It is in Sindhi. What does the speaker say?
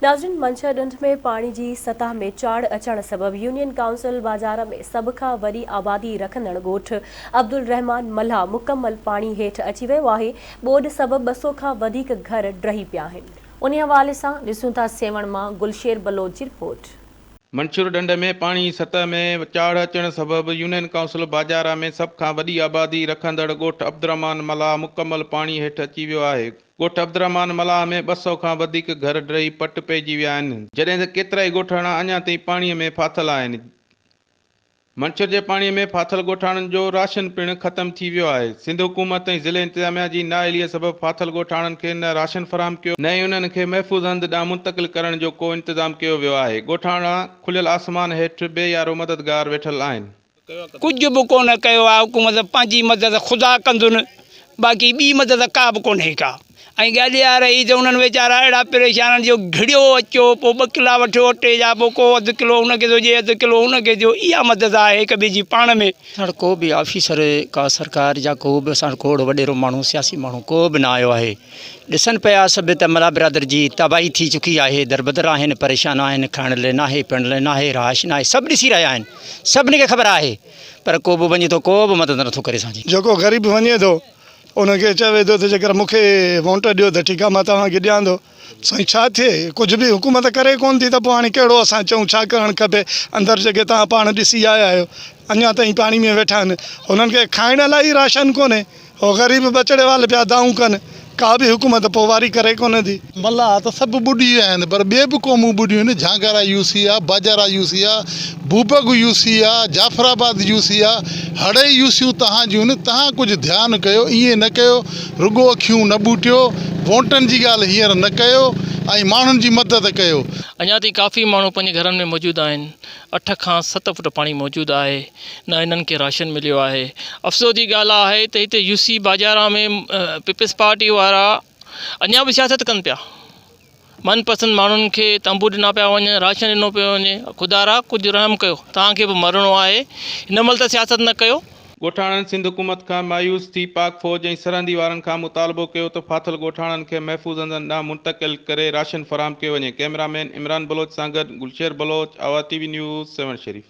ناظرين منڇر ڍنڍ ۾ پاڻي جي سطح ۾ چاڙهه اچڻ سبب يونين ڪائونسل باجارا ۾ سڀ کان وڏي آبادي رکندڙ ڳوٺ عبدالرحمان ملاح مڪمل پاڻي هيٺ اچي ويو آهي، ٻوڏ سبب 200 کان وڌيڪ گهر ڊهي پيا آهن. انهي حوالي سان ڏسون ٿا سيوهڻ مان گلشير بلوچ جي رپورٽ. منڇر ڍنڍ ۾ پاڻي جي سطح ۾ چاڙهه اچڻ سبب يونين ڪائونسل باجارا ۾ سڀ کان وڏي آبادي رکندڙ ڳوٺ عبدالرحمان ملاح مڪمل پاڻي هيٺ اچي ويو آهي. ڳوٺ عبدالرحمان ملاح ۾ 200 کان وڌيڪ گهر ڊهي پٽ پئجي ويا آهن، جڏهن ته ڪيترائي ڳوٺاڻا اڃا تائين پاڻي ۾ ڦاٿل آهن. منڇر جي پاڻي ۾ ڦاٿل ڳوٺاڻن جو راشن پڻ ختم ٿي ويو آهي. سنڌ حڪومت ۽ ضلعي انتظاميا جي نااهليء سبب ڦاٿل ڳوٺاڻن کي نه راشن فراهم ڪيو، نه ئي انهن کي محفوظ هنڌ ڏانهن منتقل ڪرڻ جو ڪو انتظام ڪيو ويو آهي. ڳوٺاڻا کليل آسمان هيٺ بي يارو مددگار ويٺل آهن. ڪجهه به ڪونه ڪيو آهي حڪومت پنهنجي مدد خدا ڪندن باقي ٻي مدد ڪا به ڪونهي ڪا ۽ ڳالهه اها رهي ته انهن ويچارا اهڙا پريشان آهن جو گهڙيو اچو پوء ٻه ڪلا وٺيو اٽي جا پوء ڪو اڌ ڪلو هن کي ٿو ڏئي اڌ ڪلو هن کي ڏيو اها مدد آهي هڪ ٻئي جي پاڻ ۾. اسان وٽ ڪو به آفيسر ڪا سرڪار جا ڪو به اسان وٽ ڪو اهڙو وڏيرو ماڻهو سياسي ماڻهو ڪو به نه آيو آهي ڏسن پيا سڀ ته ملاح برادر جي تباهي ٿي چڪي آهي، دربدر آهن، پريشان آهن، کائڻ لئه ناهي، پيئڻ لئه ناهي، رهائش ناهي، سڀ ڏسي رهيا آهن، سڀني کي خبر آهي پر ڪو به وڃي ٿو ڪو به مدد نٿو ڪري اسان جي. جيڪو غريب وڃي ٿو ان کي چوي ٿو ته جيڪر مون کي وونٽ ڏيو ته ٺيڪ آهي مان توهان کي ڏيان ٿو. سائين ڇا ٿئي ڪجهه به حڪومت ڪري ڪونه ٿي ته پوء هاڻي ڪهڙو اسان چئون ڇا ڪرڻ کپي اندر جيڪي توهان پاڻ ڏسي آيا آهيو اڃا تائين پاڻي ۾ ويٺا آهن هنن کي کائڻ لاء ئي راشن ڪونهي. هو غريب ٻچڙي وال پيا دانهون ڪن، ڪا به حڪومت پوئواري ڪري ڪونه ٿي. ملاح ته سڀ ٻڏي ويا آهن پر ٻي به قومون ٻڏيون آهن، جھانگارا يو سي آ، باجارا يو سي آ، بوبڪ يو سي آ، جعفرآباد يو سي آ، هڙئي يو سيون تهان جون آهن، تهان ڪجهه ڌيان ڪيو، ائين نه ڪيو، رڳو اکيون نه ٻوٽيو، وونٽن جي ڳالهه هينئر نه ڪيو ۽ ماڻهن جي مدد ڪيو. اڃا تائين ڪافي ماڻهو پنهنجي گهرن ۾ موجود آهن، اٺ کان ست فوٽ پاڻي موجود آهي نه هنن کي راشن مليو آهي افسوس جي ڳالهه آهي ته هتي يو سي باجارا ۾ پيپلز پارٽي وارا اڃا به سياست ڪن پيا من پسند ماڻهن کي تنبو ڏنا پيا وڃن راشن ڏنو پيو وڃي خدا را ڪجهه رحم ڪيو توهان کي به مرڻو آهي هن مهل ته سياست نه ڪيو. ڳوٺاڻن سنڌ حڪومت کان مايوس ٿي پاڪ فوج ۽ سرحدي وارن کان مطالبو ڪيو ته ڦاٿل ڳوٺاڻن کي محفوظ هنڌن ڏانهن منتقل ڪري راشن فراهم ڪيو وڃي، ڪئميرا مين عمران بلوچ سان گڏ Gulsher Baloch, Awaz T V news, Sehwan Sharif.